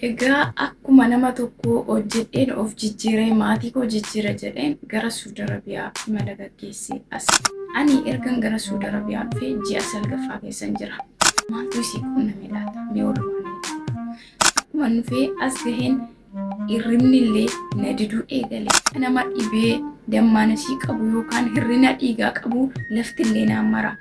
Egaa akkuma nama tokkoo hojjedheen of jijjiiree maatii koo jijjiira jedheen gara Suudi Arabiyaa imala gaggeesse as. Ani ergan gara Suudi Arabiyaa dhufee ji'a salgaffaa keessan jira. Maaltu isii qunname laata? Mee walumaan ilaalla. Akkuma dhufee as gaheen hirribni illee na diduu eegale. Nama dhibee dammaanasii qabu yookaan hirrina dhiigaa qabu lafti illee naan mara.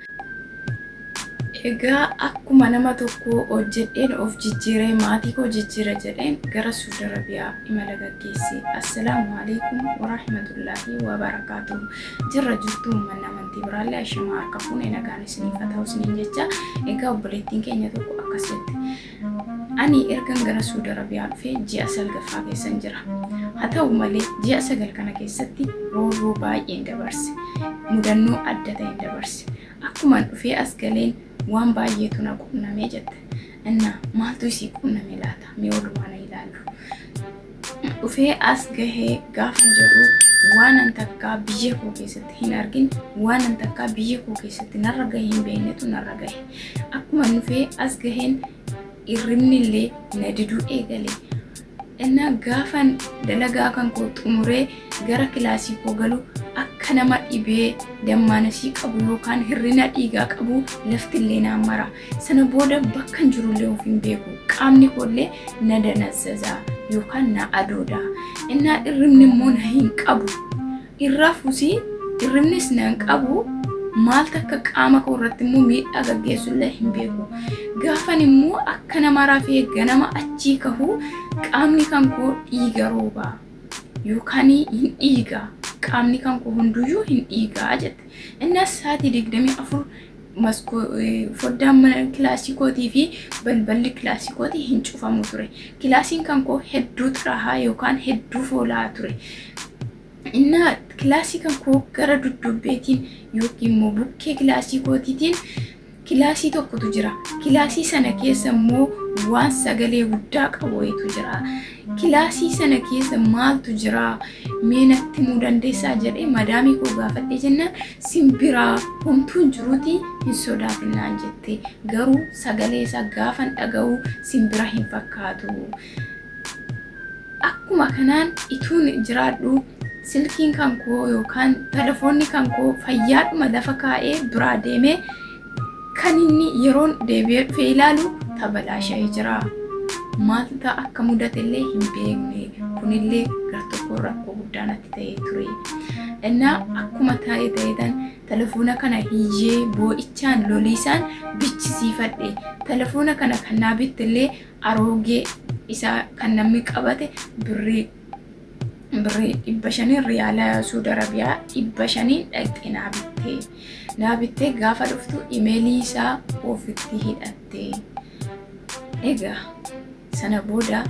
Egaa akkuma nama tokkoo hojjedheen of jijjiiree maatii koo jijjiira jedheen gara Suudi Arabiyaa imala gaggeesse. Assalaamu alaikum warahmatullaahi wabarakaatuh. Jirra jirtu uummanni amantii biraallee ashamaa harka fuune nagaan isiniif haa ta'u isiniin jecha. Egaa obboleettiin keenya tokko akkas jette. Ani ergan gara Suudi Arabiyaa dhufee ji'a salgaffaa keessan jira. Haa ta'u malee ji'a 9 kana keessatti roorroo baay'een dabarse. Mudannoo adda ta'een dabarse. Akkuman dhufee as galeen waan baay'eetu na qunname jette. Innaa maaltu isii qunname laata? Mee walumaan haa ilaallu. Dhufee as gahee gaafan jedhu waanan takkaa biyya koo keessatti hin argin, waanan takkaa biyya koo keessatti narra gahe hin beeknetu narra gahe. Akkuma dhufee as gaheen hirribni illee na diduu eegale. Innaa gaafan dalagaa kan koo xumuree gara kilaasii koo galu akka nama dhibee dammaanasii qabu yookaan hirrina dhiigaa qabu lafti illee naan mara. Sana booda bakkan jirullee of hin beeku. Qaamni koollee na danazzaza yookaan na adooda. Innaa hirribni immoo na hin qabu. Irraafus hirribnis na hin qabu. Maal takka qaama koo irratti immoo miidhaa gaggeessullee hin beeku. Gaafan immoo akka nama rafee ganama achii kahu qaamni kan koo dhiiga rooba yookaan hin dhiiga. Qaamni kan koo hunduyyuu hin dhiigaa jette. Innas sa'aatii 24 foddaan mana kilaasii kootii fi balballi kilaasii kootii hin cufamu ture. Kilaasiin kan koo hedduu xirahaa yookaan hedduu foolaa ture. Innaa kilaasii kan koo gara dudduubbeetiin yookiin immoo bukkee kilaasii kootiitiin kilaasii tokkotu jira. Kilaasii sana keessa immoo waan sagalee guddaa qabu wayiitu jira. Kilaasii sana keessa maaltu jira? Mee natti himuu dandeessaa jedhee madaamii koo gaafadhee jennaan simbiraa homtuu hin jiruuti hin sodaatin naan jette. Garuu sagalee isaa gaafan dhaga'u simbira hin fakkaatu. Akkuma kanaan ituun jiraadhu silkiin kan koo yookaan telefoonni kan koo fayyaadhuma lafa kaa'ee biraa deemee kan inni yeroon deebi'ee dhufee ilaalu tabalaasha'ee jira. Maaltu akka mudate illee hin beekne. Kunillee gartokkoon rakkoo guddaa natti ta'ee ture. Innaa akkuma ta'e ta'etan telefoona kana hiyyee boo'ichaan loliisaan bichisiifadhe. Telefoona kana kan naa bitte illee aroogee isaa kan namni qabate birrii 500 riyaala Suudi Arabiyaa 500 dhaqxe naa bitte. Naa bittee gaafa dhuftu imeelii isaa ofitti hidhatte. Egaa sana booda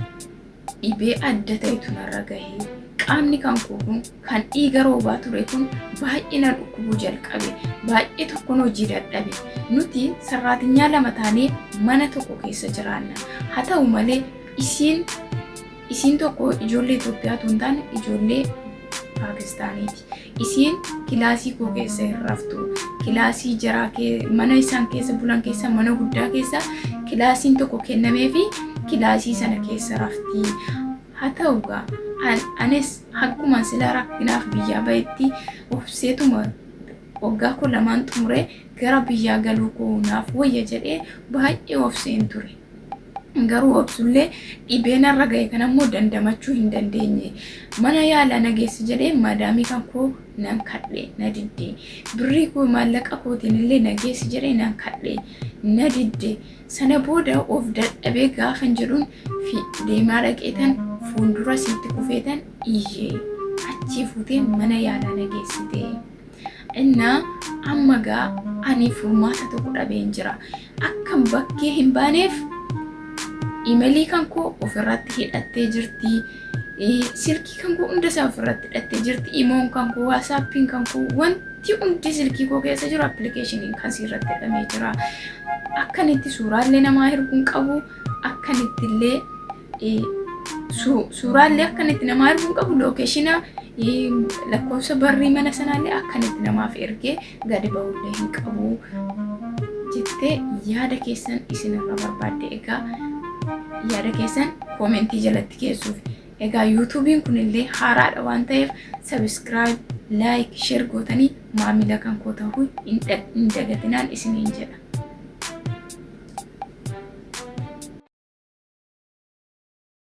dhibee adda ta'etu narra gahe. Qaamni kan koo kun kan dhiiga roobaa ture kun baay'ee na dhukkubuu jalqabe. Baay'ee tokkon hojii dadhabe. Nuti sarraatinyaa lama taanee mana tokko keessa jiraanna. Haa ta'u malee isiin tokko ijoollee Itoophiyaa otoo hin taane ijoollee Paakistaaniiti. Isiin kilaasii koo keessa hin raftu. Kilaasii jaraa mana isaan keessa bulan keessa mana guddaa keessa kilaasiin tokko kennameefi kilaasii sana keessa rafti. Haa ta'u gaa anis akkuma sila rakkinaaf biyyaa bahetti obseetuma waggaa koo lamaan xumuree gara biyyaa galuu koo naaf wayya jedhee baay'ee obseen ture. Garuu obsullee dhibee narra gahe kana immoo dandamachuu hin dandeenye. Mana yaalaa na geessi jedhee madaamii kan koo nan kadhe na didde. Birrii koo maallaqa kootiin illee na geessi jedhee nan kadhe na didde. Sana booda of dadhabee gaafan jedhuun fi deemaa dhaqeetan fuuldura isiitti kufeetan iyye. Achii fuutee mana yaalaa na geessite. Innaa amma gaa ani furmaata tokko dhabeen jira. Akkan bakkee hin baaneef imelii kan koo ofirratti hidhattee jirti. Silkii kan koo hunda isaa ofirratti hidhattee jirti. Imoon kan koo, waasaappiin kan koo wanti hundi silkii koo keessa jiru appilikeeshiniin kan siirratti hidhamee jira. Akkan itti suuraallee namaa erguun qabu, akkan itti illee suuraallee akkan itti namaa erguun qabu, lookeeshina lakkoofsa barrii mana sanaallee akkan itti namaaf ergee gadi ba'ullee hin qabu jettee yaada keessan isinirra barbaadde. Egaa yaada keessan Koomentii jalatti keessuuf. Egaa yuutuubiin kunillee haaraadha waan ta'eef subscribe, like, share gootanii maamila kan koo ta'uu hin dagatinaan isiniin jedha.